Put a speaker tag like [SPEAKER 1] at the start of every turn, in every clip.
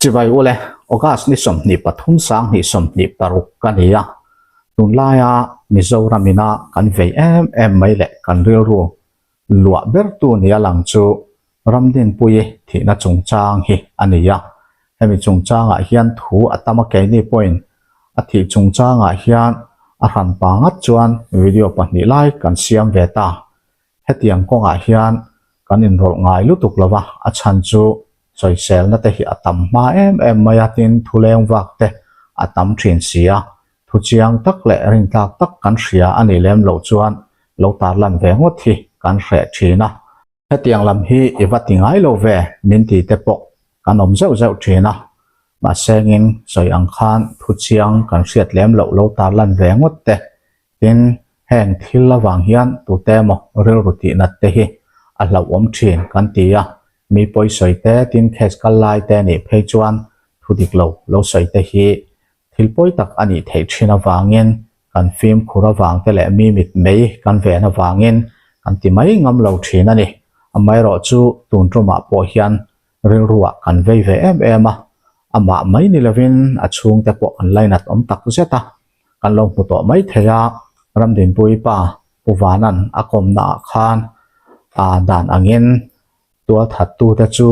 [SPEAKER 1] Chibai ule, August ni 23 2026 ka ni a, tunlaia Mizoram ina kan vei em em mai leh kan rilru luah bertu nia lang chu Ramdinpuii thihna chungchang hi a ni a. Hemi chungchangah hian thu a tam a keini pawhin a thih chungchangah hian a hranpa ngat chuan video pahnih lai kan siam ve ta. Hetiang kawngah hian kan inrawlh ngai lutuk lo va, a chhan chu sawiselna te hi a tam hma em em mai a, tin thuleng vak te a tam thin si a, thu chiang tak leh rintlak tak kan hria a nih lem loh chuan lo tarlan ve ngawt hi kan hreh thin a. Hetiang lam hi i va ti ngai lo ve min ti te pawh kan awm zeuh zeuh thin a, mahsengin sawi ang khan thu chiang kan hriat lem loh lo tarlan ve ngawt te Tin, heng thil avang hian tute emaw rilru tihnat te hi a hlauhawm thin kan ti a, mi pawi sawi te, tin case kal lai te nih phei chuan thu dik lo lo sawi te hi thil pawi tak a nih theih thin avangin kan fimkhur avang te leh mi mit mei kan ven avangin kan ti mai ngam lo thin a ni. Amaherawh chu tun tumah pawh hian rilruah kan vei ve em em a, amah mai ni lovin a chhungte pawh an lainat awm tak zet a. Kan lo hmu tawh mai thei a, Ramdinpuii pa Pu Vanan a kawmna ah khan aa dan angin tualthattute chu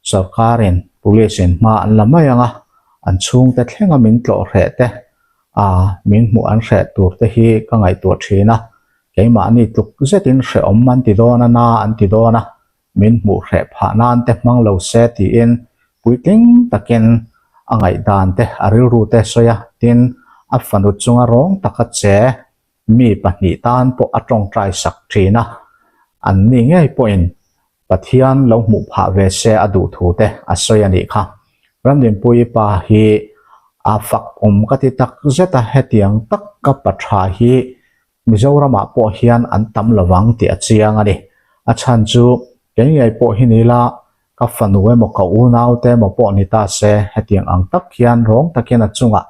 [SPEAKER 1] sorkarin police in hma an la mai ang a, an chhungte thlenga min tlawh hreh te aa min hmuh an hreh tur te hi ka ngaihtuah thin a, keimahni tluk zetin hrehawm an ti dawn a na an ti dawn a, Min hmuh hreh phah nan te hmang lo se tiin puitling takin a ngaihdan te a rilru te sawi a, tin a fanu chunga rawng taka che mi pahnih tan pawh a tawngtai sak thin a, an ni ngei pawhin Pathian lo hmuh phah ve se a duh thu te a sawi a nih kha. Ramdinpuii pa hi a fak awm ka ti tak zet a, hetiang tak ka pa tha hi Mizoramah pawh hian an tam lovang tih a chiang a ni. A chhan chu kei ngei pawh hi ni la, ka fanu emaw ka unaute emaw pawh ni ta se, hetiang ang tak hian rawng takin a chungah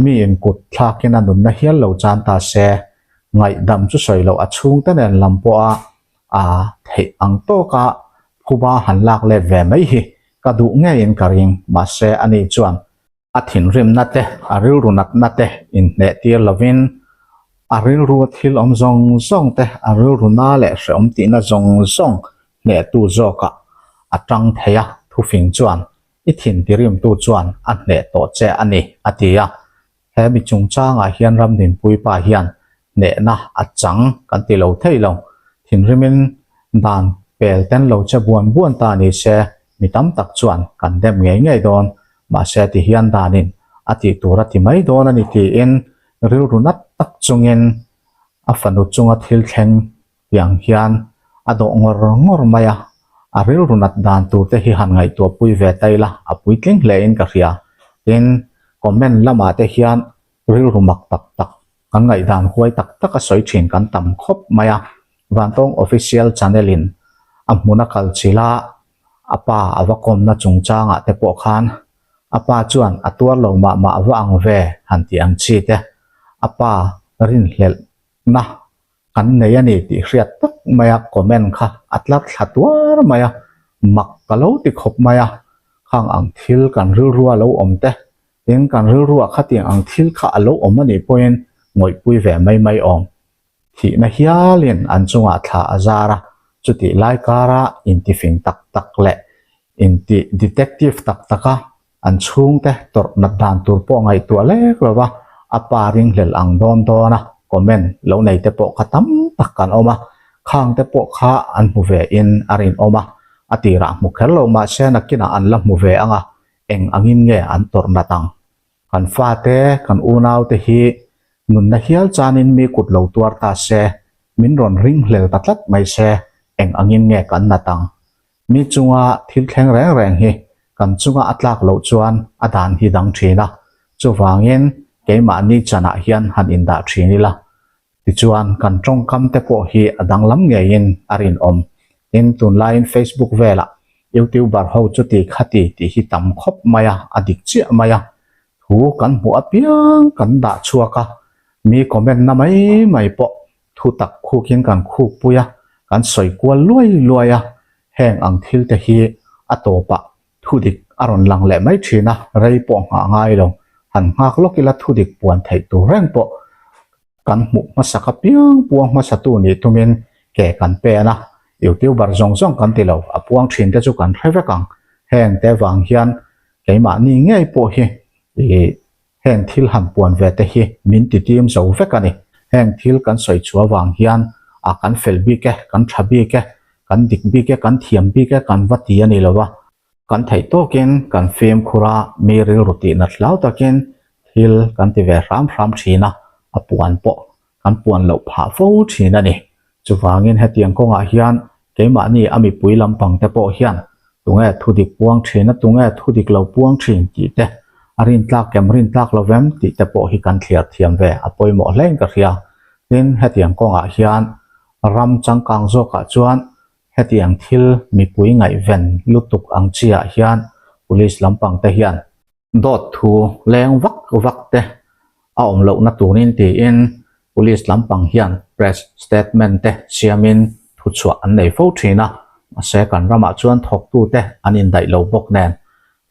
[SPEAKER 1] mi inkut thlakin a nunna hial lo chan ta se, ngaihdam chu sawi loh a chhungte nen lam pawha a theih ang tawka phuba han lak let ve mai hi ka duh ngeiin ka ring. Mahse ani chuan A thinrimna te, a rilru natna te inhneh tir lovin, a rilrua thil awm zawng zawng te, a rilru na leh hrehawm tihna zawng zawng hnehtu zawkah a tang thei a, thufing chuan i thin tirimtu chuan a hneh tawh che a ni, a ti a. He mi chungchangah hian Ramdinpuii pa hian hnehna a chang kan ti lo thei lo. Thinrimin dan pel ten lo che buan buan ta ni se, mi tam tak chuan kan dem ngei ngei dawn. Mahse ti hian danin a tih tur a ti mai dawn a ni tiin rilru nat tak chungin a fanu chunga thil thleng tiang hian a dawh ngawr ngawr mai a, a rilru nat dan tur te hi han ngaihtuah pui ve ta ila a puitling hle in ka hria. Tin, comment lamah te hian rilru mak tak tak, kan ngaihdan huai tak tak a sawi thin kan tam khawp mai a, Vantawng Official Channel in a hmun a kal chilh a, a pa a va kawmna chungchangah te pawh khan a pa chuan a tuar lo mah mah va ang ve han tih ang chi te, a pa rinhlelhna kan nei a ni tih hriat tak mai a comment kha a tlar thla tuar mai a, mak ka lo ti khawp mai a, khang ang thil kan rilrua lo awm te Tin, kan rilruah khatiang ang thil kha a lo awm a nih pawhin ngawihpui ve mai mai awm. Thihna hialin an chungah thla a zar a, chutih lai kara intifing tak tak leh inti detective tak taka an chhungte tawrh nat dan tur pawh ngaihtuah lek lo va, a pa ringhlel ang dawn dawn a comment lo nei te pawh kha tam tak kan awm a, khang te pawh kha an hmu ve in a rinawm a, a tirah hmu kher lo mahse nakinah an la hmu ve ang a, Eng angin nge an tawrh nat ang? Kan fate, kan unaute hi nunna hial chanin mi kut lo tuar ta se, min rawn ringhlel ta tlat mai se, eng angin nge kan nat ang? Mi chunga thil thleng reng reng hi kan chunga a tlak loh chuan a dan hi dang thin a, chuvangin keimahni chanah hian han indah thin ila, Tichuan, kan tawngkam te pawh hi a danglam ngeiin a rinawm. Tin, tunlaiin Facebook velah YouTuber ho chuti khati tih hi tam khawp mai a, a dik chiah mai a. Thu kan hmuh apiang kan dah chhuak a, mi comment na mai mai pawh thu tak khukin kan khukpui a, kan sawi kual luai luai a. Heng ang thil te hi a tawpah thu dik a rawn lang leh mai thin a, rei pawh nghah ngai lo. Han nghak lawk ila thudik puan theih tur reng pawh kan hmuh hmasak apiang puang hmasatu nih tumin ke kan pen a, youtuber zawng zawng kan ti lo, a puang thin te chu kan hre vek ang. Heng te vang hian keimahni ngei pawh hi ih Heng thil han puan ve te hi min ti tim zo vek a ni. Heng thil kan sawi chhuah vang hian a kan fel bik e, kan tha bik e, kan dik bik e, kan thiam bik e kan va ti a ni lo a. Kan theih tawkin kan fimkhur a, mi rilru tih nat hlau takin thil kan ti ve hram hram thin a, a puan pawh kan puan loh phah fo thin a ni. Chuvangin hetiang kawngah hian keimahni a mipui lampang te pawh hian tunge thudik puang thin a tunge thudik lo puang thin tih te, a rintlak em rintlak lo vem tih te pawh hi kan thliar thiam ve a pawimawh hlein ka hria. Tin, hetiang kawngah hian ram changkang zawkah chuan hetiang thil mipui ngaihven lutuk ang chiah hian police lampang te hian Dawt thu leng vak vak te a awm lohna turin tiin Police lampang hian press statement te siamin thuchhuah an nei fo thin a, mahse kan ramah chuan thawktute an indaih lo bawk nen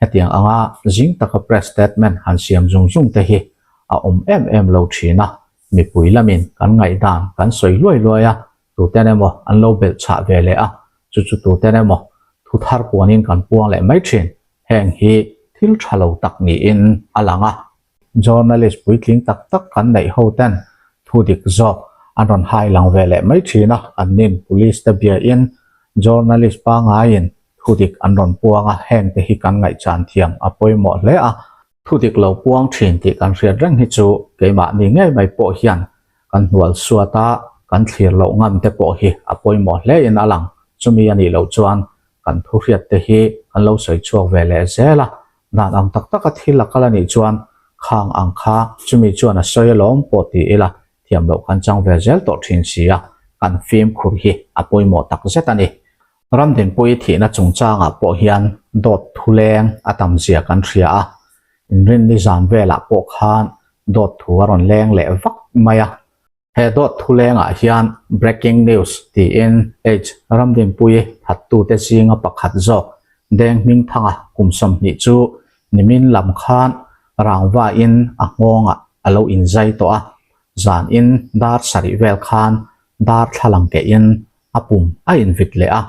[SPEAKER 1] hetiang anga zing taka press statement han siam zung zung te hi a awm em em lo thin a, mipui lamin kan ngaihdan kan sawi luai luai a, tuten emaw an lo belh chhah ve leh a, chu chu tuten emaw thu thar puanin kan puang leh mai thin. Heng hi thil tha lo tak niin a lang a. Journalist puitling tak tak kan neih ho ten thu dik zawk an rawn hai lang ve leh mai thin a, an nin police te biain journalist pangaiin thu dik an rawn puang a, heng te hi kan ngaihchan thiam a pawimawh hle a. Thu dik lo puang thin tih kan hriat reng hi chu keimahni ngei mai pawh hian kan hnual suat a, kan thlir loh ngam te pawh hi a pawimawh hle in a lang. Chumi a nih loh chuan kan thu hriat te hi kan lo sawi chhuak ve leh zel a, dan ang tak taka thil a kal a nih chuan khang ang kha chumi chuan a sawi alawm pawh ti ila thiam loh kan chang ve zel tawh thin si a, kan fimkhur hi a pawimawh tak zet a ni. Ramdinpui thihna chungchangah pawh hian dawt thuleng a tam zia kan hria a, inrinni zan velah pawh khan dawt thu a rawn leng leh vak mai a. He dawt thulengah hian breaking news tiin H Ramdinpui thattute zinga pakhat zawk Deng Hmingthanga kum 20 chu nimin lam khan rangvain a nghawngah a lo inzai tawh a, zanin dar sarih vel khan darthlalang kehin a pum a invit leh a,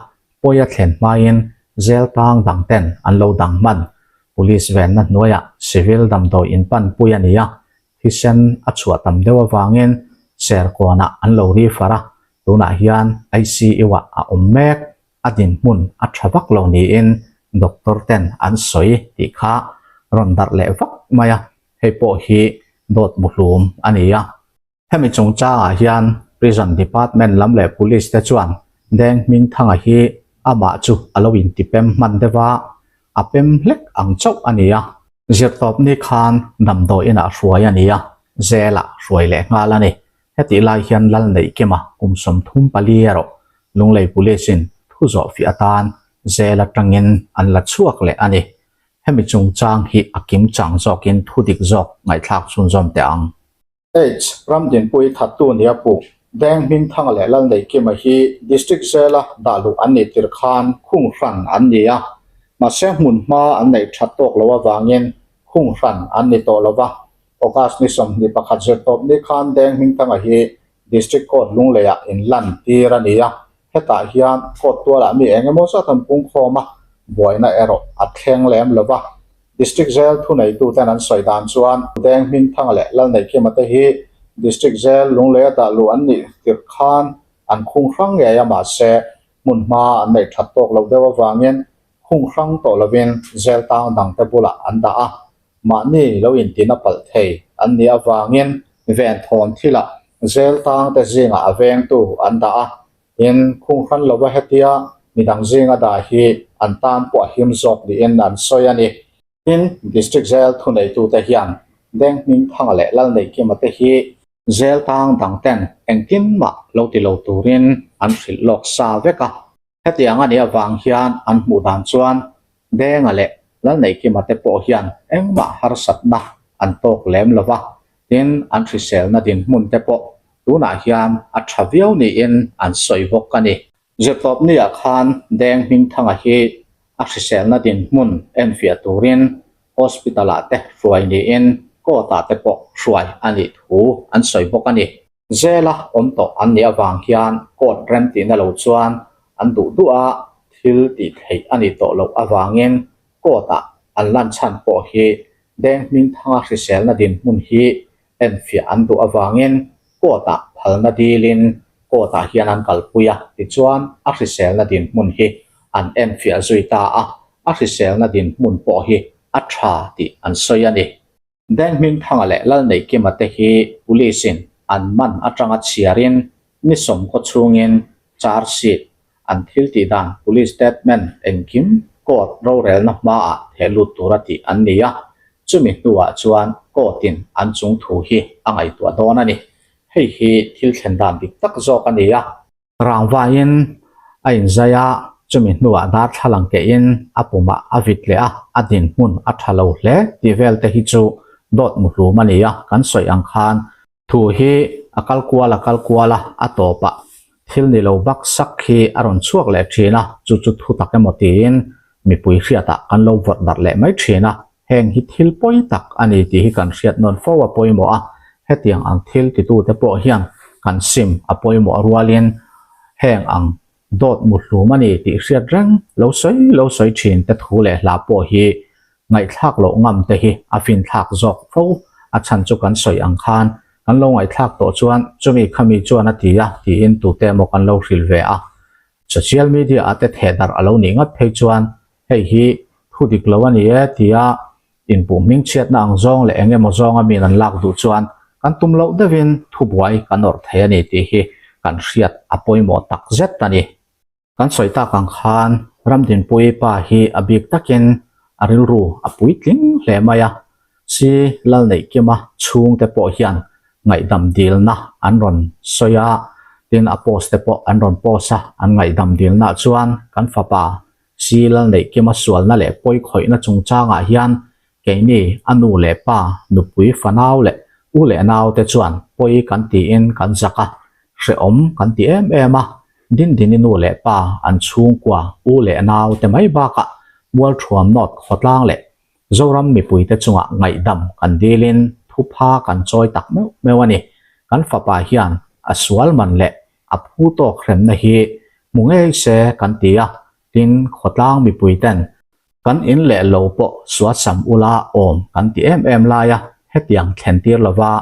[SPEAKER 1] pawi a thlen hmain zel tang dang ten an lo dang hman. Police venna hnuaiah civil damdawi inpanpui a ni a, thisen a chhuah tam deuh avangin Serkawnah an lo ri far a, tunah hian ICU-ah a awm mek, a dinhmun a tha vak lo niin doctor ten an sawi tih kha rawn darh leh vak mai a, hei pawh hi dawt muhlum a ni a. Hemi chungchangah hian Prison Department lam leh Police te chuan Deng Hmingthanga hi amah chu a lo intipem hman deuh a, a pem hlek ang chauh a ni a. Zirtawpni khan damdawi inah hruai a ni a, Jail-ah hruai leh nghal a ni. Hetih lai hian Lalneihkima kum 34 erawh Lunglei Police-in thu zawhfiah atan Jail atangin an la chhuak leh a ni. Hemi chungchang hi a kimchang zawkin thudik zawk ngaihthlak chhunzawm teh ang. H. Ramdinpui thattu nia pu Deng Hmingthanga leh Lalneihkima hi District Jail-a dah luh an nih tir khan khung hran an ni a, mahse hmun hma an neih that tawk loh avangin khung hran an ni tawh lo va. August ni 21 zirtawp ni khan Deng Hmingthanga hi District Court Lungleiah inlan tir a ni a, hetah hian court tualah mi eng emaw zat an pungkhawm a, buaina erawh a thleng lem lo va. District Jail thuneituten an sawi dan chuan Deng Hmingthanga leh Lalneihkima te hi District Jail Lungleia dah luh an nih tirh khan an khung hrang ngei a mahse hmun hma an neih that tawk loh deuh avangin khung hrang tawh lovin jail tang dangte bulah an dah a, mahni lo intina palh thei an nih avangin venthawn thilah jail tangte zingah a vengtu an dah a. In khunghran lova hetia midang zinga dah hi an tan pawh a him zawk niin an sawi a ni. Tin, District Jail thuneitute hian Deng Hmingthanga leh Lalneihkima te hi jail tang dang ten engtin mah lo ti lo turin an hrilh lawk sa vek a. Hetiang a nih avang hian an hmuh dan chuan Denga leh Lalneihkima te pawh hian engmah harsatna an tawk lem lo va, tin an hriselna dinhmun te pawh tunah hian a tha viau niin an sawi bawk a ni. Zirtawpniah khan Deng Hmingthanga hi a hriselna dinhmun enfiah turin hospital ah te hruai niin court ah te pawh hruai a nih thu an sawi bawk a ni. Zela awm tawh an nih avang hian court remtihna lo chuan an duh duh a, thil tih theih a nih tawh loh avangin court ah an lan chhan pawh hi Denghmingthanga hriselna dinhmun hi enfiah an duh avangin court ah phalna dilin court ah hian an kalpui a, tichuan a hriselna dinhmun hi an enfiah zui ta a, a hriselna dinhmun pawh hi a tha tih an sawi a ni. Denghmingthanga leh Lalneihkima te hi police in an man atanga chhiarin ni sawmkaw chhungin charge sheet an thil tih dan police statement engkim court rorelna hmaah theh lut tura tih an ni a, chumi hnuah chuan court in an chung thu hi a ngaihtuah dawn a ni. Hei hi thil thlen dan dik tak zawk a ni a. Rangvaiin a inzai a, chumi hnuah darthlalang kehin a pumah a vit leh a, a dinhmun a tha lo hle tih vel te hi chu dawt muhlum a ni a, kan sawi ang khan Thu hi a kal kual a kal kual a, a tawpah thil ni lo bak sak hi a rawn chhuak leh thin a, chu chu thu tak emaw tiin mipui hriatah kan lo vawrh darh leh mai thin a, heng hi thil pawi tak a ni tih hi kan hriat nawn fo a pawimawh a, hetiang ang thil titute pawh hian kan sim a pawimawh rualin heng ang dawt muhlum a ni tih hriat reng lo sawi lo sawi thin te thu leh hla pawh hi Ngaihthlak loh ngam te hi a finthlak zawk fo, a chhan chu kan sawi ang khan kan lo ngaihthlak tawh chuan chumi khami chuan a ti a tiin tute emaw kan lo hrilh ve a. Social media ah te thehdarh a lo nih ngat phei chuan hei hi thu dik lo a ni e tia inpuh hmingchhiatna ang zawng leh eng emaw zawnga min an lak duh chuan kan tum loh deuhin thubuai kan awrh thei a ni tih hi kan hriat a pawimawh tak zet a ni. Kan sawi tak ang khan Ramdinpuii pa hi a bik takin a rilru a puitling hle mai a, si Lalneihkima chhungte pawh hian ngaihdam dilna an rawn sawi a, tin a post te pawh an rawn post a, an ngaihdam dilnaah chuan kan fapa si Lalneihkima sualna leh pawikhawihna chungchangah hian keini a nu leh pa, nupui fanau leh u leh naute chuan pawi kan tiin kan zak a, Hrehawm kan ti em em a, Dindini nu leh pa an chhungkua u leh nau te mai bakah Mualthuam North khawtlang leh Zoram mipuite chungah ngaihdam kan dilin thupha kan chawi tak meuh meuh a ni. Kan fapa hian a sual man leh a phu tawk hremna hi hmu ngei se kan ti a, tin khawtlang mipuiten Kan in leh lo pawh suasam ula awm kan ti em em lai a, hetiang thlen tir lova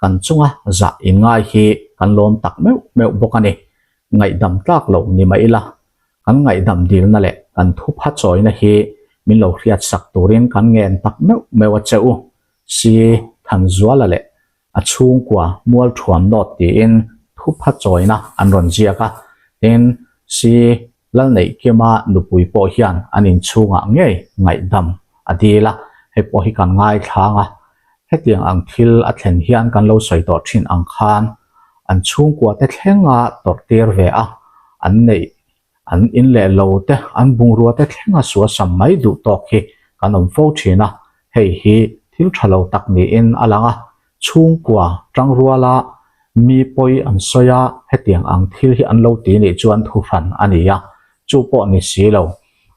[SPEAKER 1] kan chunga zah in ngai hi kan lawm tak meuh meuh bawk a ni. Ngaihdam tlak lo ni mah ila, kan ngaihdam dilna leh kan thupha chawina hi min lo hriat sak turin kan ngen tak meuh meuh a che u. Si Thanzuala leh a chhungkua Mualthuam North tiin thupha chawina an rawn ziak a, tin si Lalneihkima nupui pawh hian an inchhungah ngei ngaihdam a dil a, hei pawh hi kan ngaithlang a, hetiang ang thil a thlen hian kan lo sawi tawh thin ang khan an chhungkua te thlenga tawrh tir ve a, an neih an in leh lo te an bungrua te thlenga suasam mai duh tawk hi kan awm fo thin a, hei hi thil tha lo tak niin a lang a, Chhungkua tangruala mi pawi an sawi a, hetiang ang thil hi an lo ti nih chuan thuhran a ni a, chu pawh ni si lo.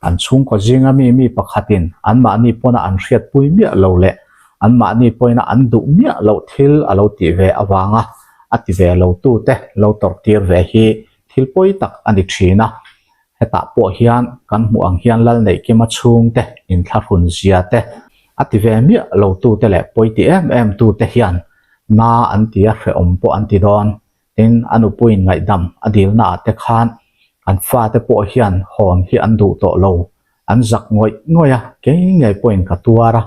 [SPEAKER 1] An chhungkaw zinga mi mi pakhatin anmahni pawna an hriatpui miah lo leh anmahni pawina an duh miah loh thil a lo tih ve avanga a ti ve lo tute lo tawrhtir ve hi thil pawi tak a ni thin a. Hetah pawh hian kan hmuh ang hian Lalneihkima chhungte inthlahrun zia te, a ti ve miah lo tute leh pawi ti em em tute hian na an ti a hrehawm pawh an ti dawn. Tin, a nupuiin ngaihdam a dilna ah te khan kan fate pawh hian hawn hi an duh tawh lo, an zak ngawih ngawih a, kei ngei pawhin ka tuar a,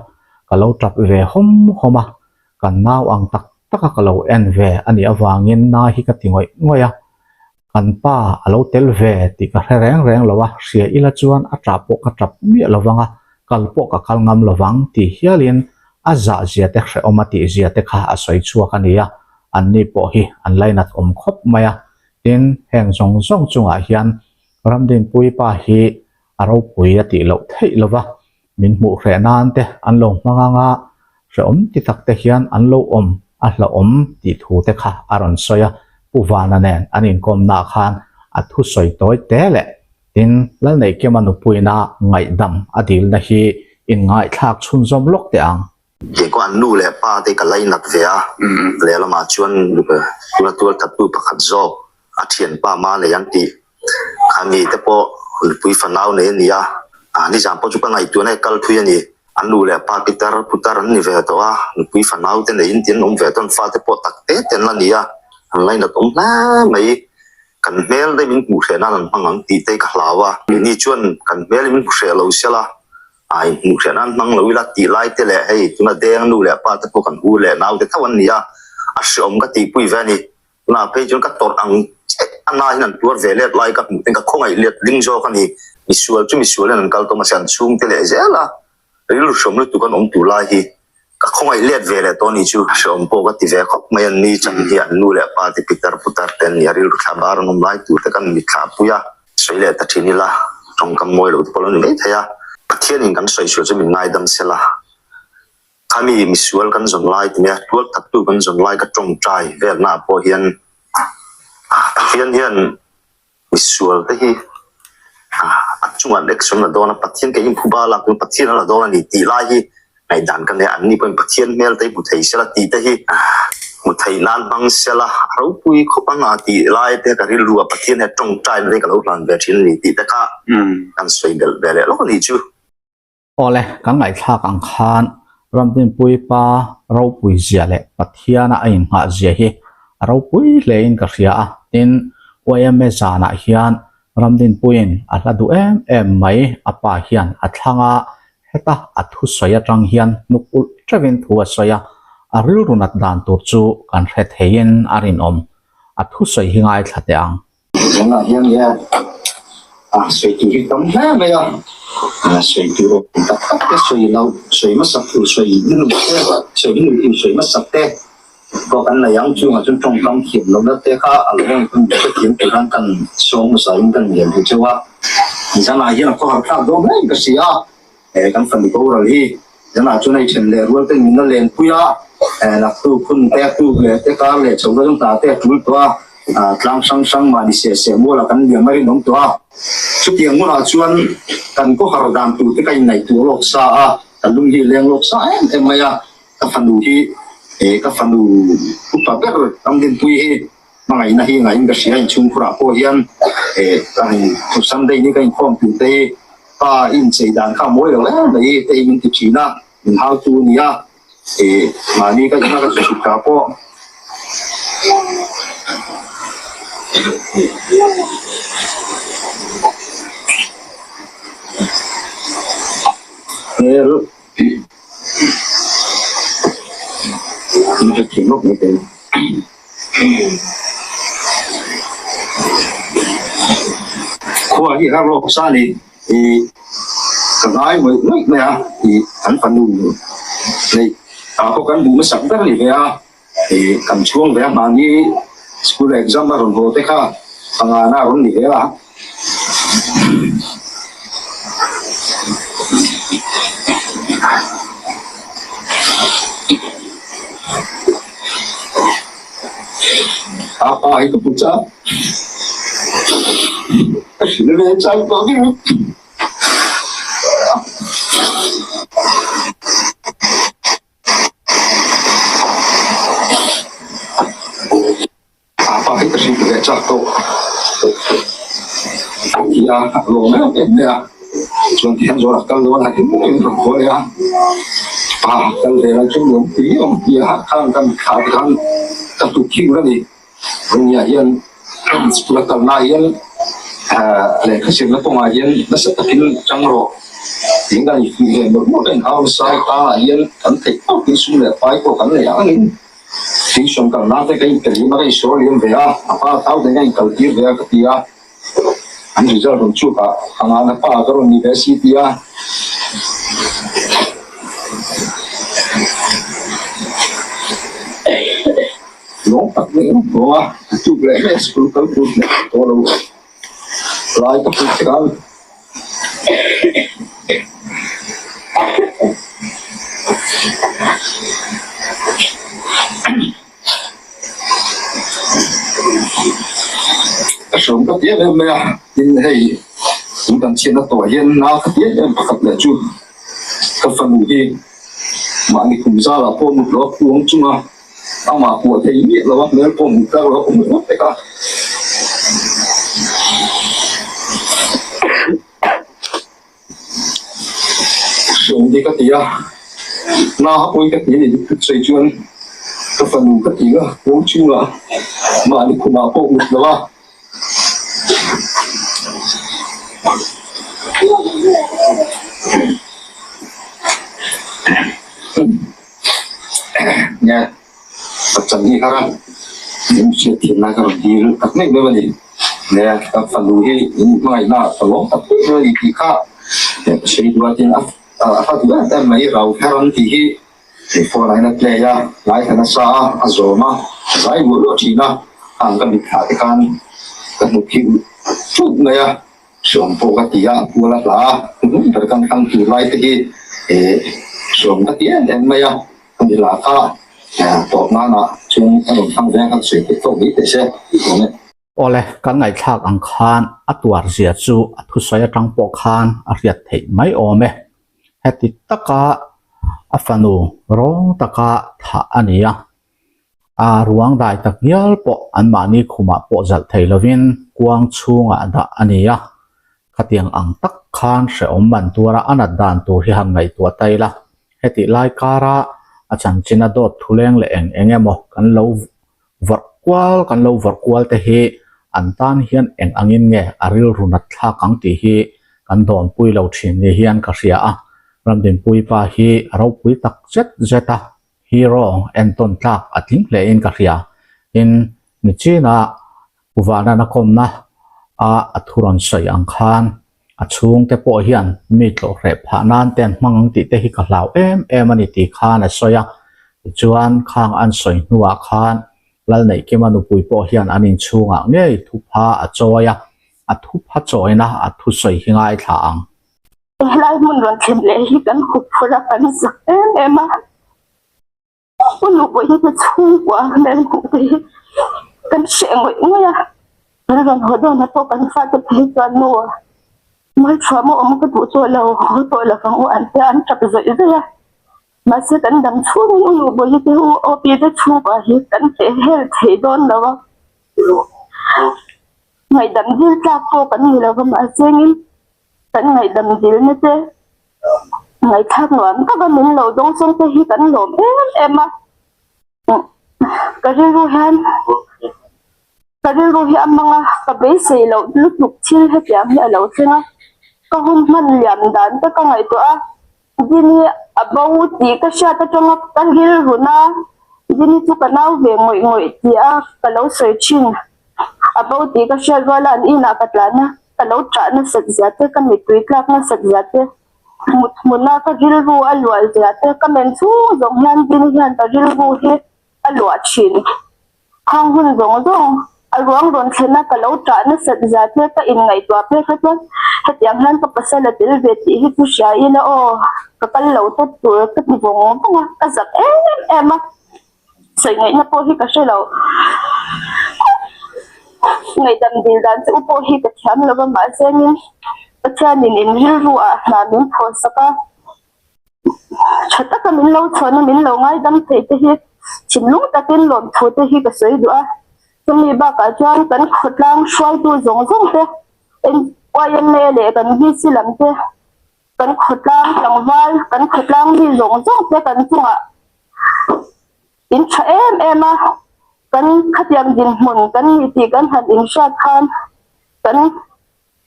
[SPEAKER 1] ka lo tap ve hawm hawm a, kan nau ang tak taka ka lo en ve a nih avangin na hi ka ti ngawih ngawih a. Kan pa a lo tel ve tih ka hre reng reng lo a, hria ila chuan a tah pawh ka tap miah lo vang a, kal pawh ka kal ngam lo vang tih hialin a zah zia te hrehawm a tih zia te kha a sawi chhuak a ni a, anni pawh hi an lainat awm khawp mai a. Tin, heng zawng zawng chungah hian Ramdinpuii pa hi a ropui a tih loh theih lo va, Min hmuh hreh nan te an lo hmang ang a, hrehawm ti tak te hian an lo awm a hlauhawm tih thu te kha a rawn sawi a, Pu Vana nen an inkawmnaah khan a thusawi tawi te leh Tin, Lalneihkima nupuina ngaihdam a dilna hi inngaihthlak chhunzawm lawk teh ang.
[SPEAKER 2] Kei pawh an nu leh pa te ka lainat ve a, lehlamah chuan tuna tual thattu pakhat zawk a thianpa ma nei an tih kha mi te pawh nupui fanau nei a ni a, nizan pawh chu ka ngaihtuahna hi kal thui a ni. An nu leh pa pitar putar an ni ve tawh a, nupui fanau te neiin tin an awm ve tawh a, an fate pawh tak te te an la ni a, an lainat awm hle mai. Kan hmel te min hmuh hreh nan an hmang ang tih te ka hlau a, keini chuan kan hmel hi min hmu hreh lo sela, a inhmuh hreh nan hmang lo ila tih lai te leh hei tuna deng nu leh pa te pawh kan u leh nau te tho an ni a, a hreawm ka tihpui ve a ni. Tunah phei chuan ka tawrh ang che a na hian an tuar ve let lai ka hmuh ten ka khawngaih let ding zawk a ni. Misual chu misual hian an kal tawh mahse an chhungte leh zel a, rilru hreawm lutuk an awm tur lai hi ka khawngaih let ve leh tawh a ni chu. Hreawm pawh ka ti ve khawp mai an ni chan hi an nu leh pa te pitar putar te an ni a, rilru thla bar an awm lai tur te kan mitthla pui a, sawi leh ta thin ila tawngkam mawi lo te pawh lo ni mai thei a, Pathianin kan sawi sual chu min ngaidam sela. Khami misual kan zawn lai ti mai a, tual thattu kan zawn lai ka tawngtai velnaah pawh hian Pathian hian misual te hi a chungah action la dawn a, Pathian kei inphuba lak chu Pathian a la dawn a ni tih lai hi ngaihdan ka nei a, anni pawhin Pathian hmel te hi hmu thei sela tih te hi hmu theih nan hmang sela a ropui khawp ang a tih lai te ka rilru a Pathian hian tawngtai na te ka lo hlan ve thin a ni tih te kha kan sawi belh ve leh lawk a nih chu.
[SPEAKER 1] Awle, kan ngaihthlak ang khan Ramdinpui pa ropui zia leh Pathiana a inghah zia hi a ropui hlein ka hria a. Tin, YMA zanah hian Ramdinpuiin a hla duh em em mai a pa hian a thlang a, heta a thusawi atang hian hnuk ulh teuhin thu a sawi a, a rilru nat dan tur chu kan hre theiin a rinawm. A thusawi hi ngaithla teh ang.
[SPEAKER 3] Zanah hian nge a sawi tur hi tam hle mai a, sawi tur awm tak tak te sawi loh, sawi hmasak tur sawi hnu te, sawi hnu tur sawi hmasak te pawh kan nei ang. Chungah chuan tawngkam thiam lohna te kha a lo awm hun te thiam tur khan kan sawm hmasa in kan lian duh cheu a. Zanah hian a khawhar thlak dawn reng ka si a. He kan fanu boral hi zanah chuan hei then leh rual ten min la len pui a, naktuk hun te tuk leh te kar leh chho ka zawng ta te a tul tawh a, tlang hrang hrang mahni seh seh mualah kan liam a rinawm tawh a. Chutiang hmunah chuan kan khawhar dan tur te ka inngaihtuah lawk sa a, ka lung hi leng lawk sa em em mai a, ka fanu hi ka fanu upa ber Ramdinpuii hi hmangaihna hi ngaihin ka hria, inchhungkhurah pawh hian ka Sunday ni ka inkhawm tur te hi Pa i inchei dan kha a mawi lo em mai te hi min ti thin a, min hautu a ni a, ih mahni ka ina ka chhut ta pawh hmel min hrethiam lawk mai thei. Khua hi har lawk sa ni ih ka ngai mawih mawih mai a ih kan fanu neih ah pawh kan duh hmasak ber a ni ve a ih kan chhuang ve a mahni school exam a rawn haw te kha pangana a rawn ni ve a. A pa hi ka pu chak ka hrilh ve chak tawh ber. A pa hi ka hrilh ve chak tawh a ti a, a lawm em em mai a, chuan ti hian zawn a kal dawn a ti mai in rawn haw leh a, pa kal ve lai chu nuam ti awm ti a, khang kan thlah te khan ka tuk thing a ni, Ringia hian school a kalna ah hian lehkha zirna kawngah hian nasa takin tang rawh tiin kan infuih ve mawlh mawlh a, inhau nasa tangah hian kan theih tawkin sum leh pai pawh kan nei ang angin. Tuition kal nan te ka inpe liam a, ka insawr liam ve a, a pa thau te ka inkal tir ve a ka ti a, an result rawn chhuk ah ka ngana pa ka rawn ni ve si ti a. Lawm tak mai em tawh a, a tuk leh hle school kal tur hle tawh lo lai ka hmu thei ang. Ka hrawm ka ti em em mai a, tin hei kan chhiatna tawhah hian na ka ti em em pakhat leh chu ka fanu hi mahni khum zalah pawh mut loh a puang chunga amah kuah thei miah lo a hmel pawh mut tlak loh a awm ringawt vek a. Hriawm hi ka ti a, na a pawi ka ti a ni dik sawi chuan ka fanu ka ti a, puang chhungah mahni khumah pawh mut lo a. Nge pachan hi har a, min hriat thiam lai ka rawn dil tak mai mai a ni. Nge ka fanu hi in hmangaihna ka lawm tak mai mai a ni tih kha ka sawi duh a tin a hla duh em em mai rau her an tih hi hei phone ah hian a play a, ngaithla nasa a, a zawm a, a zai luah luah thin a, hang ka mitthla te khan ka hnuk hi ulh ṭut mai a. Hriawm pawh ka ti a, a kual a hla a, hnung ber kan thlang tur lai te hi hriawm ka ti em em mai a, ka ni lah kha tawp nana chuan a rawn thlang veng kha sawi theih tawk mai teh se tih awm e.
[SPEAKER 1] Awle, kan ngaihthlak ang khan a tuar zia chu a thusawi atang pawh khan a hriat theih mai awm e. Heti taka a fanu rawng taka thah a ni a, A ruang dai tak ngial pawh anmahni khumah pawh zalh thei lovin kuang chhungah dah a ni a. Khatiang ang tak khan hrehawm man tura a nat dan tur hi han ngaihtuah ta ila. Hetih lai kara a chanchin a dawt thuleng leh eng eng emaw kan lo vawrh kual kan lo vawrh kual te hi an tan hian eng angin nge a rilru nat thlak ang tih hi kan dawnpui lo thin ni hian ka hria a. Ramdinpui pa hi a ropui tak zet zet a. Hero entawn tlak a tling hle in ka hria. Tin, Nichina Uvana kawmna a a thu rawn sawi ang khan a chhungte pawh hian mi tlawh hreh phah nan te an hmang ang tih te hi ka hlau em em a ni tih khan a sawi a. Tichuan, khang an sawi hnuah khan Lalneihkima nupui pawh hian an inchhungah ngei thupha a chawi a, a thupha chawina a thusawi hi ngaithla ang.
[SPEAKER 4] Helai hmun rawn thlen leh hi kan hup phur a, kan zak em em a. U Nupui hi ka chhungkua hmel hmuh te hi kan hreh ngawih ngawih a. Kan rawn haw dawn ah pawh kan fate phei chuan nu Mualchhuah maw awm ka duh tawh lo, haw tawh lo vang u an tia an tap zawih zawih a. Mahse kan dam chhungin U Nupui hi te U Opi te chhungkua hi kan peh hel thei dawn lo a. Ngaihdam dil tlak pawh kan ni lo va mahse engin Kan ngaihdam dilna te, ngaihthlak nuam taka min lo dawng sawng te hi kan lawm em em a. Ka rilru hian ka rilru hi a mang a, ka beisei loh lutuk thil hetiang hi a lo thleng a. Ka hun hman liam dan te ka ngaihtuah a, Dini a bo tih ka hriat atanga ka rilrun a, Dini chu ka nau ve ngawih ngawih tih a ka lo sawi thin. A bo tih ka hriat ruala an inah ka tlan a. Ka lo ṭah nasat zia te, ka mittui tlak nasat zia te, mut hmuna ka rilru a luah zia te, ka men chhung zawng hian ding hian ka rilru hi a luah ṭhin. Khang hun zawng zawng a ruang rawn thlena ka lo ṭah nasat zia te ka inngaihtuah phei kha chuan hetiang hian ka pasal a tel ve tih hi chu hria ila aw, ka kal lo tawp tur ka ti vawng vawng a, ka zak em em a. Sawi ngaihna pawh hi ka hre lo. Ngaihdam dil dan che u pawh hi ka thiam lo va, mahse engin Pathianin in rilru ah hna min thawn sak a, tha taka min lo chhawn a, min lo ngaidam thei te hi thinlung takin lawmthu te hi ka sawi duh a. Chumi bakah chuan kan khawtlang hruaitu zawng zawng te, YMA leh kan VC lam te, Kan khawtlang tlangval, kan khawtlang mi zawng zawng te kan chungah in tha em em a, kan khatiang dinhmun kan ni tih kan han inhriat khan kan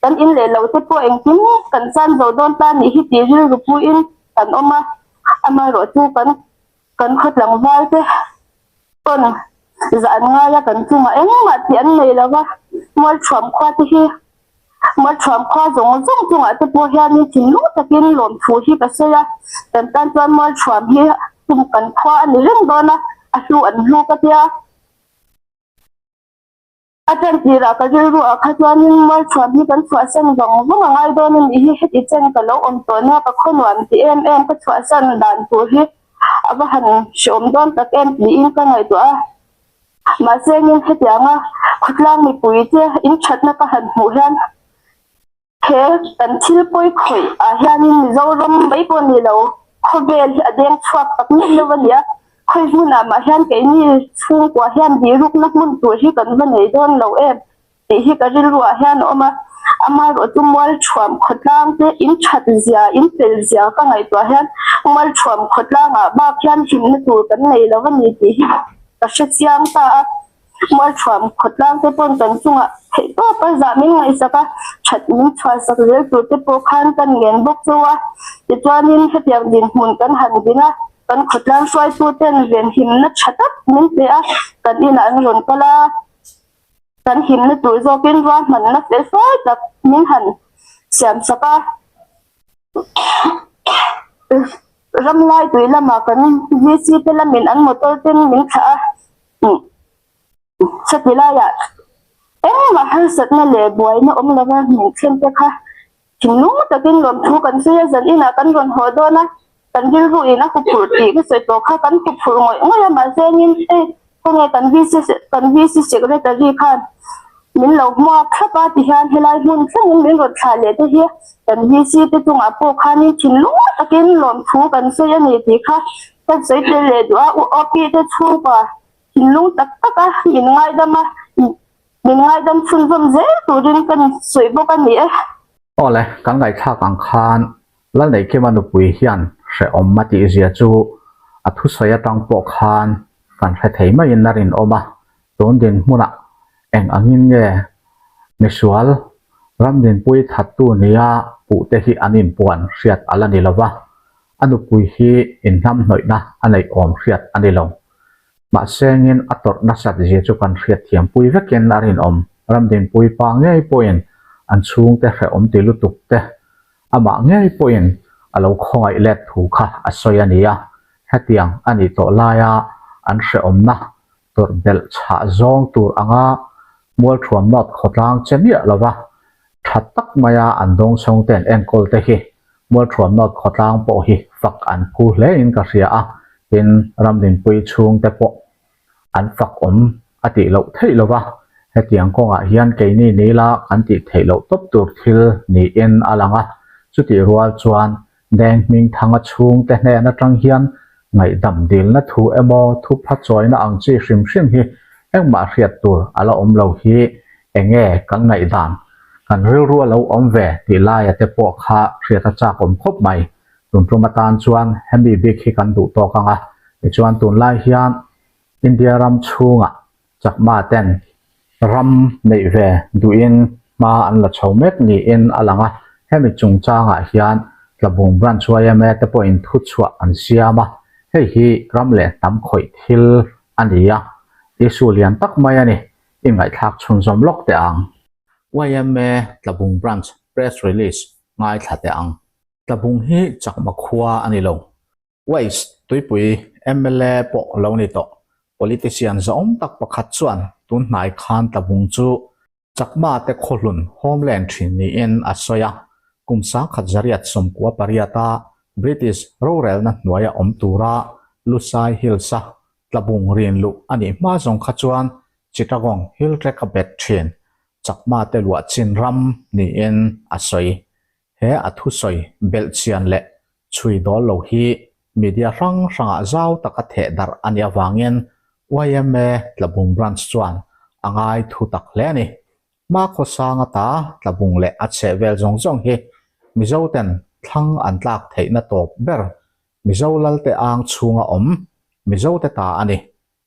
[SPEAKER 4] kan in leh lo te pawh engkim kan chan zo dawn ta nih hi tih rilru puiin kan awm a, amaherawh chu kan kan khaw tlangval te pawn zah an ngai a kan chungah engmah tih an nei lo va, Mualthuam khua te hi Mualthuam khua zawng zawng chungah te pawh hianin thinlung takin lawmthu hi ka sawi a, kan tan chuan Mualthuam hi tum kan khua a ni reng dawn a, a hlu an hlu ka tia. A ṭan tirah ka rilru ah kha chuanin Mualthuam hi kan chhuahsan vang vang a ngai dawn a nih hi, heti chen ka lo awm tawh nia ka khaw nuam ti em em ka chhuahsan dan tur hi a va han hreawm dawn tak em tiin ka ngaihtuah a. Mahse engin hetianga khawtlang mipui te in thatna ka han hmuh hian. He kan thil pawi khawih ah hianin Mizoram mai pawh ni lo, khawvel hi a deng chhuak tak meuh meuh a nia. Khawi hmunah mah hian keini chhungkua hian birukna hmun tur hi kan va nei dawn lo em tih hi ka rilru ah hian a awm a. Amaherawhchu Mualthuam khawtlang te in that zia, in fel zia ka ngaihtuah hian Mualthuam khawtlang ah bak hian hlimna tur kan nei lo a ni tih hi ka hre chiang ta a. Mualthuam khawtlang te pawn kan chungah theih tawp a zah min ngaihsak a, that min chhuahsak zel tur te pawh khan kan ngen bawk chu a. Tichuanin hetiang dinhmun kan han ding a, kan khawtlang hruaitu ten venhimna tha tak min pe a, kan inah an rawn kal a, kan himna tur zawkin ruahmanna fel fai tak min han siamsak a. Ramlai tui lamah kan VC te lamin an motor ten min thlah a. Chati laiah engmah harsatna leh buaina awm lova min thlen te kha thinlung takin lawmthu kan sawi a, zan inah kan rawn haw dawn a, kan rilru in a huphurh tih ka sawi tawh kha kan huphurh ngawih ngawih a, mahse engin hei khawnge kan VC kan VC secretary khan min lo hmuak thlap a tihian helai hmun thlengin min rawn thlah leh te hi kan VC te chungah pawh khanin thinlung takin lawmthu kan sawi a ni tih kha Ka sawi tel leh duh a, U Opi te chhungkua thinlung tak tak a min ngaidam a, min ngaidam chhunzawm zel turin ka sawi bawk a ni e.
[SPEAKER 1] Awle, kan ngaihthlak ang khan Lalneihkima nupui hian hrehawm a tih zia chu a thusawi atang pawh khan kan hre thei maiin a rinawm a, tun dinhmunah eng angin nge misual ramdinpui thattu nia puhte hi an inpuan hriat a la ni lova, A nupui hi inhnamhnawihna a neih awm hriat a ni lo. Mahsengin a tawrh nasat zia chu kan hriat thiampui vekin a rinawm. Ramdinpui pa ngei pawhin an chhungte hrehawm ti lutuk te, amah ngei pawhin a lo khawngaih let thu kha a sawi a ni a. Hetiang a nih tawh laia an hrehawmna tawrh belh chhah zawng tur anga Mualthuam North khawtlang che miah lova tha tak maia an dawngsawng te an enkawl te hi Mualthuam North khawtlang pawh hi fak an phu hle in ka hria a, tin Ramdinpui chhung te pawh an fak awm a tih loh theih lova, hetiang kawngah hian keini nila kan tih theih loh tawp tur thil niin a lang a, chutih rual chuan Deng Hmingthanga chhungte hnen atang hian ngaihdam dilna thu emaw thupha chawina ang chi hrim hrim hi engmah hriat tur a la awm lo hi enge kan ngaihdan kan rilru a lo awm ve tih laia te pawh kha hriat a chak awm khawp mai. Tun tum atan chuan hemi bik hi kan duh tawk ang a, tichuan tunlai hian India ram chhungah Chakma ten ram neih ve duhin hma an la chho mek niin a lang a, hemi chungchangah hian Tlabung Branch yma te pawhin thuchhuah an siam a, hei hi ram leh hnam khawih thil a ni a, issue lian tak mai a ni, i ngaihthlak chhunzawm lawk teh ang. Yma Tlabung Branch Press Release ngaithla teh ang. Tlabung hi Chakma khua a ni lo. Waste tuipui mla pawh lo ni tawh. Politician zahawm tak pakhat chuan tun hnai khan Tlabung chu Chakma te khawhlun homeland thin niin a sawi a, kum sangkhat zariat 98 a British rorelna hnuaia awm tura Lusai Hills-a Tlabung rin luh a nih hma zawng kha chuan Chittagong Hill Track a bet thin Chakma te luah chin ram niin a sawi. He a thusawi belhchian leh chhui dawl lo hi media hrang hrangah zau taka theh darh a nih avangin yma Tlabung Branch chuan a ngai thu tak hle a ni. Hma khawsang ata Tlabung leh a chhehvel zawng zawng hi Mizoten thlang an tlak theihna tawp ber Mizo Lalte ang chhunga awm Mizote ta a ni.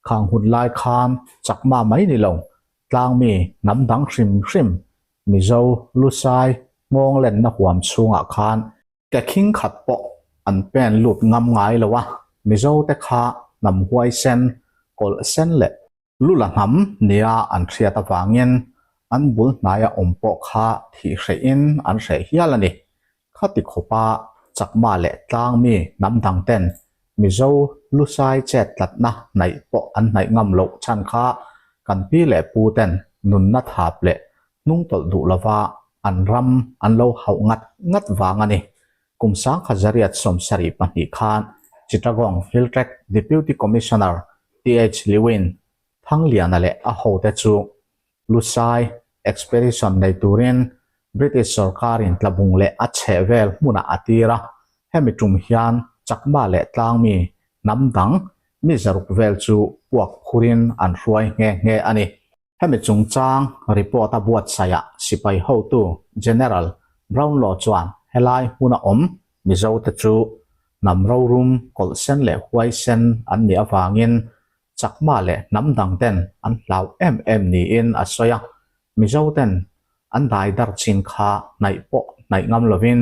[SPEAKER 1] Khang hun lai khan Chakma mai ni lo, tlangmi hnam dang hrim hrim Mizo Lusai nghawng lenna huam chhungah khan ke khing khat pawh an pen lut ngam ngai lo a, Mizo te kha hnam huai sen, kawlh sen leh lula hnam nia an hriat avangin an bul hnaia awm pawh kha thih hrehin an hreh hial a ni. Khati khawpa Chakma leh tlangmi hnam dang ten Mizo Lusai chet tlatna hnaih pawh an hnaih ngam loh chhan kha kan pi leh pu ten nunna thap leh hnung tawlh duh lova an ram an lo hauh ngat ngat vang a ni. Kum 1972 khan Chittagong Hill Tract Deputy Commissioner TH Lewin Thangliana leh a hote chu Lusai Expedition nei turin British sorkarin Tlabung leh a chhehvel hmunah a tir a, hemi tum hian Chakma leh tlangmi hnam dang mi zaruk vel chu puak phurin an hruai nghe nghe a ni. Hemi chungchang report a buatsaihah sipai hotu General Brownlow chuan helai hmuna awm Mizote chu hnam rorum kawlhsen leh huaisen an nih avangin Chakma leh hnam dangten an hlau em em niin a sawi a, Mizoten an dai dar chin kha hnaih pawh hnaih ngam lovin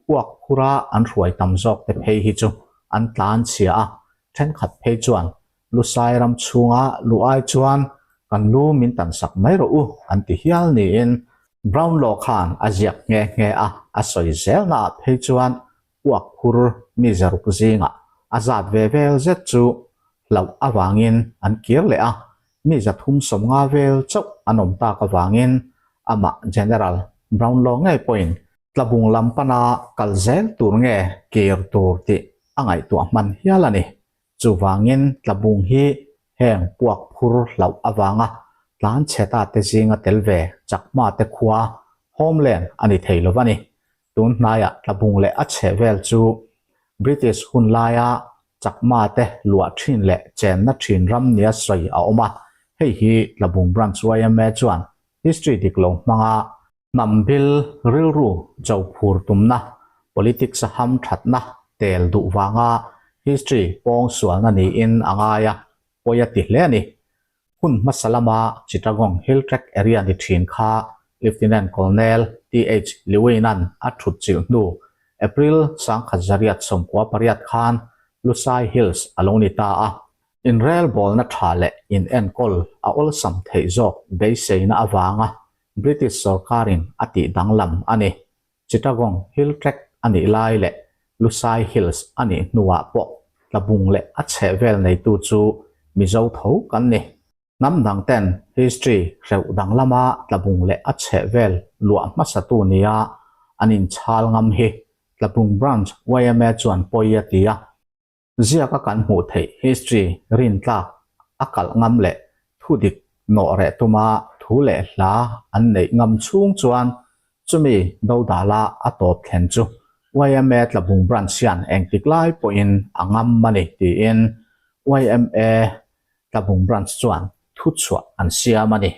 [SPEAKER 1] puak phura an hruai tam zawk te phei hi chu an tlan chhia a, thenkhat phei chuan Lusai ram chhunga luh ai chuan kan lu min tan sak mai rawh u an ti hial niin Brownlow khan a ziak nghe nghe a, a sawi zelnaah phei chuan puak phur mi zaruk zingah a zat ve vel zet chu hlauh avangin an kir leh a, mi 350 vel chauh an awm tak avangin amah General Brownlow ngei pawhin Tlabung lam pana kal zel tur nge kir tur tih a ngaihtuah hman hial a ni. Chuvangin Tlabung hi heng puak phur hlauh avanga tlan chhe ta te zinga tel ve Chakma te khua homeland a ni thei lo a ni. Tun hnaiah Tlabung leh a chhe vel chu British hun laia Chakma te luah thin leh chenna thin ram nia sawi a awm a, hei hi Tlabung Branch yma chuan history dik lo hmanga Hnam bil rilru cho phur tumna, politics a ham thatna tel duh vanga history pawng sualna niin a ngai a, pawi a ti hle a ni. Hun hmasa lama Chittagong Hill Tract Area ni thin kha Lieutenant Colonel TH Lewin-a'n a thut chilh hnu April 1998 khan Lusai Hills a lo ni ta a. Inrelbawlna tha leh inenkawl a awlsam theih zawk beiseina avanga British sorkarin a tih danglam a ni. Chittagong Hill Tract a nih lai leh Lusai Hills a nih hnuah pawh Tlabung leh a chhehvel neitu chu Mizo tho kan ni. Hnam dangten history hreuh danglama Tlabung leh a chhehvel luah hmasatu nia an inchhal ngam hi Tlabung Branch yma chuan pawi a ti a. Ziaka kan hmuh theih history rintlak a kalh ngam leh thudik nawh reh tuma thu leh hla an neih ngam chhung chuan chumi dodala a tawp thlen chu yma Tlabung Branch hian engtik lai pawhin a ngam a ni tiin yma Tlabung Branch chuan thuchhuah an siam a ni.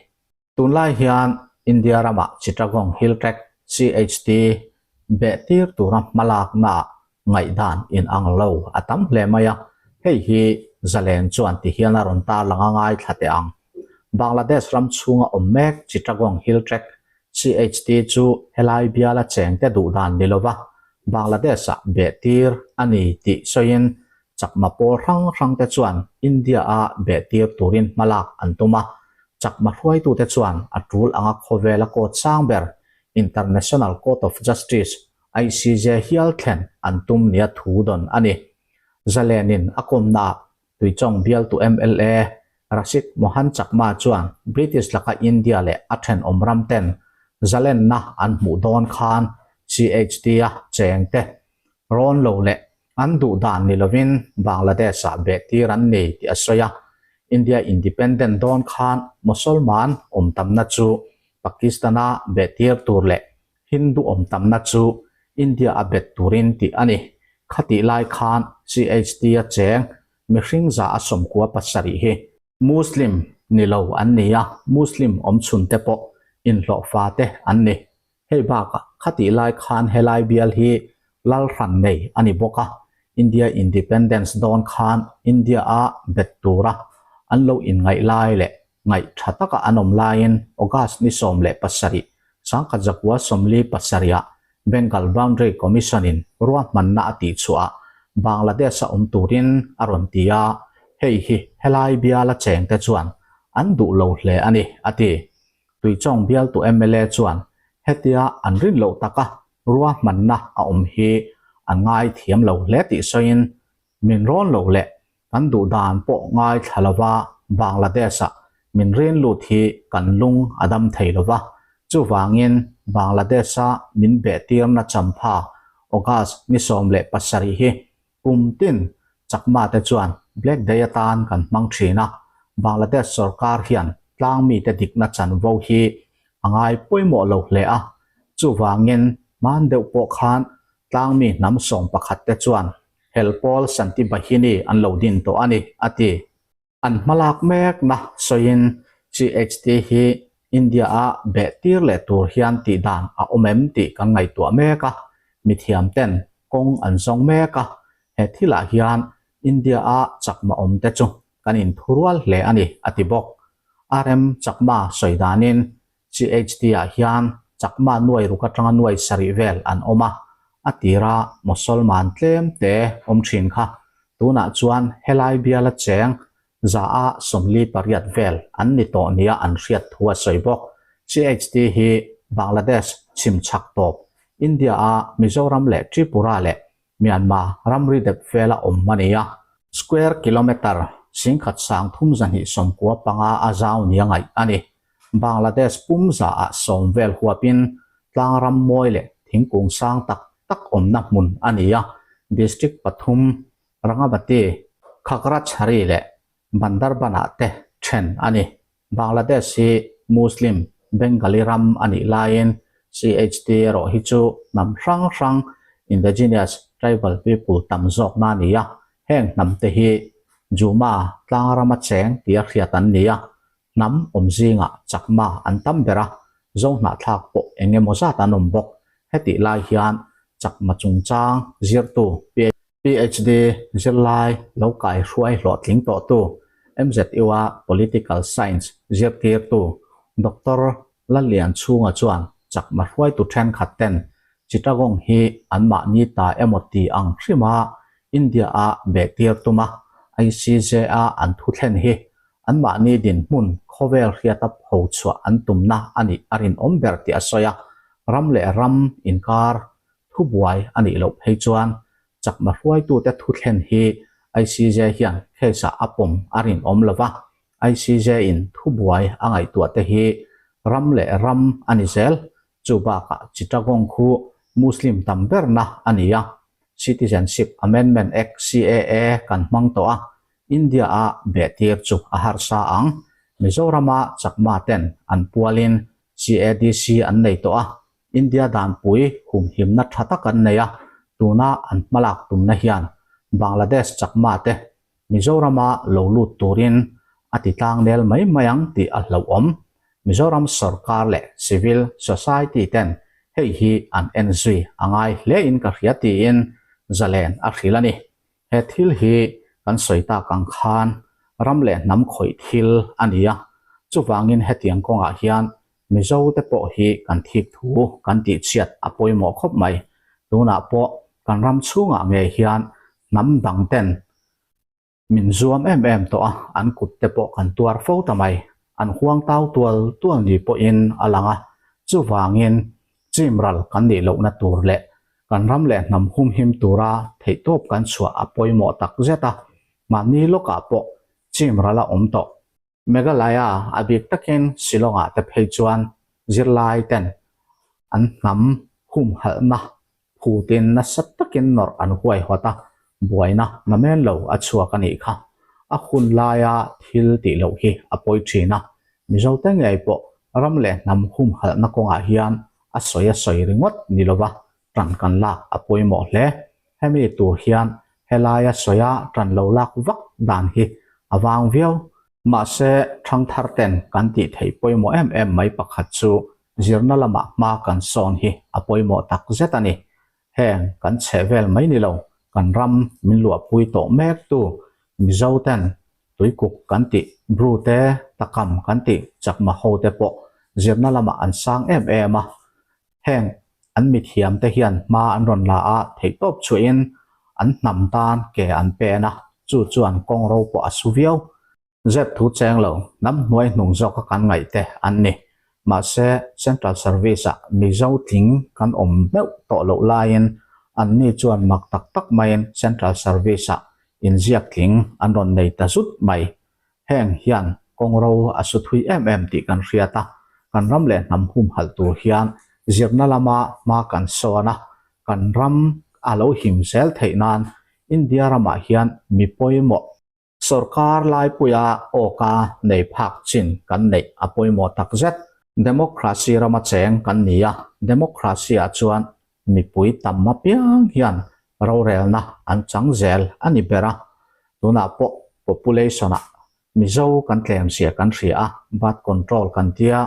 [SPEAKER 1] Tunlai hian India ramah Chittagong Hill Tract, CHT, beh tir tura hmalaknaah ngaihdan inang lo a tam hle mai a, hei hi Zalen chuan ti hian a rawn tarlang a ngaithla teh ang. Bangladesh ram chhunga awm mek Chittagong Hill Tract, CHT, chu helai biala chengte duhdan ni lova Bangladesh-ah beh tir a ni tih sawiin Chakma pawl hrang hrangte chuan India-a beh tir turin hmalak an tum a, Chakma hruaitute chuan a tul anga khawvela court sang ber, International Court of Justice, ICJ, hial thlen an tum nia thu dawn a ni. Zalenin a kawmnaah Tuichawng bialtu mla Rashid Mohan Chakma chuan British laka India leh a thenawm ramten zalenna an hmuh dawn khan CHT-a chengte rawn lo leh An duh dan ni lovin Bangladesh-ah beh tir an ni tih a sawi a. India independent dawn khan Mosolman awm tamna chu Pakistan-a beh tir tur leh Hindu awm tamna chu India-a bet turin tih a ni. Khatih lai khan CHT-a cheng mihring 97 hi Muslim ni lo an ni a, Muslim awmchhunte pawh inhlawhfa te an ni. Hei bakah khatih lai khan helai bial hi lal hran nei a ni bawk a, India Independence dawn khan India-a bet tura an lo inngaih lai leh ngaih tha taka an awm laiin August ni 17, 1947-ah Bengal Boundary Commission-in ruahmanna a tihchhuah ah Bangladesh-a awm turin a rawn ti a, hei hi helai biala chengte chuan an duh lo hle a ni, a ti. Tuichawng bialtu mla chuan hetia an rin loh taka ruahmanna a awm hi an ngaithiam lo hle tih sawiin, Min rawn lo leh kan duh dan pawh ngaithla lova Bangladesh-ah min rin lut hi kan lung a dam thei lova, chuvangin Bangladesh-a min behtirna champha August ni 17 hi Kum tin Chakma te chuan Black Day atan kan hmang thin a, Bangladesh sorkar hian tlang mite dikna chanvo hi a ngai pawimawh lo hle a. Chuvangin, hman deuh pawh khan tlangmi hnam 11 te chuan hel pawl Shanti Bahini an lo din tawh a ni, a ti. An hmalak mekna sawiin CHT hi India-a beh tir leh tur hian tih dan a awm em tih kan ngaihtuah mek a, mithiam ten kawng an zawng mek a, he thilah hian India-a chakma awm te chu kan inthurual hle a ni, a ti bawk. RM Chakma sawi danin CHT-ah hian Chakma nuai ruk atanga nuai sarih vel an awm a, a tira Mosolman tlem te awm thin kha tunah chuan helai biala cheng za-a 48 vel an ni tawh nia an hriat thu a sawi bawk. CHT hi Bangladesh chhim chhak tawp, India-a Mizoram leh Tripura leh Myanmar ramri dep vela awm a ni a. Square kilometre 1395 a zau nia ngaih a ni. Bangladesh pum zaah sawm vel huapin tlang ram mawi leh thingkung sang tak tak awmna hmun a ni a. District pathum Rangamati, Khagrachhari leh Bandarban-ah te then a ni. Bangladesh hi Muslim Bengali ram a nih laiin CHT erawh hi chu hnam hrang hrang indigenous tribal people tam zawkna a ni a, heng hnam te hi Juma tlang rama cheng tia hriat an ni a, hnam awm zingah Chakma an tam ber a, Zohnahthlak pawh eng emaw zat an awm bawk. Hetih lai hian Chakma chungchang zirtu PhD zirlai lo kaihruai hlawhtling tawhtu MZU-a Political Science zirtirtu Doctor Lallianchhunga chuan chakma hruaitu thenkhat ten Chittagong hi anmahni ta emaw ti ang hrima India-a behtir tuma ICJ-a an thuthlen hi anmahni dinhmun khawvel hriata phochhuah an tumna a nih a rinawm ber tih a sawi a, ram leh ram inkar Thubuai a nih loh phei chuan chakma hruaitute thuthlen hi ICJ hian case-ah a pawm a rinawm lo va, ICJ-in thubuai a ngaihtuahte hi ram leh ram a ni zel. Chu bakah Chittagong khu Muslim tam berna a ni a, Citizenship Amendment Act, CAA, kan hmang tawh a, India-a behtir chu a harsa ang. Mizorama chakma ten an pualin CADC an nei tawh a, India danpui humhimna tha tak an nei a, tuna an hmalak tumna hian Bangladesh chakma te Mizorama lo lut turin a ti tlangnel mai mai ang tih a hlauhawm. Mizoram sorkar leh civil society ten hei hi an en zui a ngai hle in ka hria tiin Zalen a hrilh a ni. He thil hi kan sawi tak ang khan ram leh hnam khawih thil a ni a, chuvangin hetiang kawngah hian Mizo te pawh hi kan thik thu kan tih chhiat a pawimawh khawp mai. Tunah pawh kan ram chhungah ngei hian hnam dang ten min zuam em em tawh a, an kut te pawh kan tuar fo ta mai. An huang tau tual tual ni pawhin a lang a, chuvangin chimral kan nih lohna tur leh kan ram leh hnam humhim tura theihtawp kan chhuah a pawimawh tak zet a, mahni lawkah pawh chimral a awm tawh. Meghalaya a bik takin Shillong-ah te phei chuan zirlai ten an hnam humhalhna phutin nasa takin nawrh an huaihawt a, buaina namen lo a chhuak a nih kha. A hun laia thil tih loh hi a pawi thin a, Mizote ngei pawh ram leh hnam humhalhna kawngah hian a sawi a sawi ringawt ni lova tan kan lak a pawimawh hle. Hemi tur hian helaia sawia tan lo lak vak dan hi a vang viau. Mahse, thangthar ten kan tih theih pawimawh em em mai pakhat chu zirna lamah hma kan sawn hi a pawimawh tak zet a ni. Heng kan chheh vel mai ni lo, kan ram min luahpui tawh mek tu Mizo ten Tuikuk kan tih, Bru te, Takam kan tih, Chakma ho te pawh zirna lamah an sang em em a. Heng an mithiam te hian hma an rawn la a, theihtawp chhuahin an hnam tan ke an pen a, chu chuan kawng ro pawh a su viau. Zep thu cheng lo, hnam hnuai hnung zawka kan ngaih te an ni. Mahse, Central Service-ah Mizo tling kan awm meuh tawh loh laiin anni chuan mak tak tak maiin Central Service-ah inziak tling an rawn nei ta zut mai. Heng hian kawng ro a su thui em em tih kan hriat a, kan ram leh hnam humhalh tur hian zirna lama hma kan sawn a, kan ram a lo him zel theih nan India ramah hian mi pawimawh, Sorkar laipuia awka nei phak chin kan neih a pawimawh takzet. Democracy rama cheng kan ni a, democracy ah chuan mipui tam apiang hian rorelna an chang zel a ni ber a, tunah pawh population ah Mizo kan tlem zia kan hria a, birth control kan tia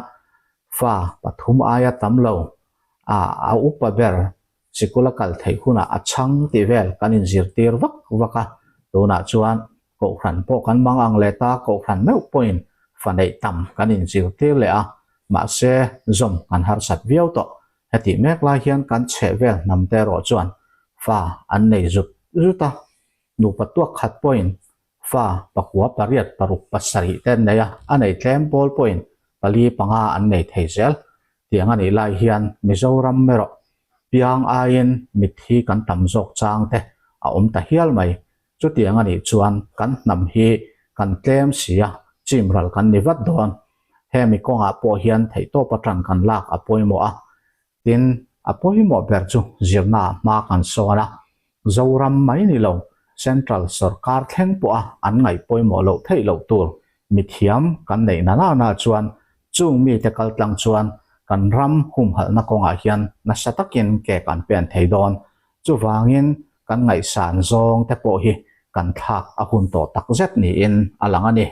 [SPEAKER 1] fa pathum aia tam lo a a upa ber sikul a kal theih hunah a chhang tih vel kan inzirtir vak vak a, tunah chuan Kohhran pawh kan mang ang leh ta, Kohhran meuh pawhin fa neih tam kan inzirtir leh a, mahse zawm kan harsat viau tawh. Hetih mek lai hian kan chheh vel hnam te erawh chuan fa an nei zut zut a, nupa tuak khat pawhin fa pakua pariat paruk pasarih te an nei a, a nei tlem pawl pawhin pali panga an nei thei zel. Tiang a nih lai hian Mizoram erawh piang aiin mitthi kan tam zawk chang te a awm ta hial mai. Chutiang a nih chuan kan hnam hi kan tlem si a, chim ral kan ni vat dawn. Hemi kawngah pawh hian theihtawp atang kan lak a pawimawh a, tin a pawimawh ber chu zirnaah hma kan sawn a, Zoram mai ni lo Central sawrkar thleng pawha an ngaih pawimawh loh theih loh tur mithiam kan neih na nana chuan chung mite kaltlang chuan kan ram humhalhna kawngah hian nasa takin ke kan pen thei dawn. Chuvangin kan ngaihsan zawng te pawh hi kan thlak a hun tawh tak zet niin a lang a ni.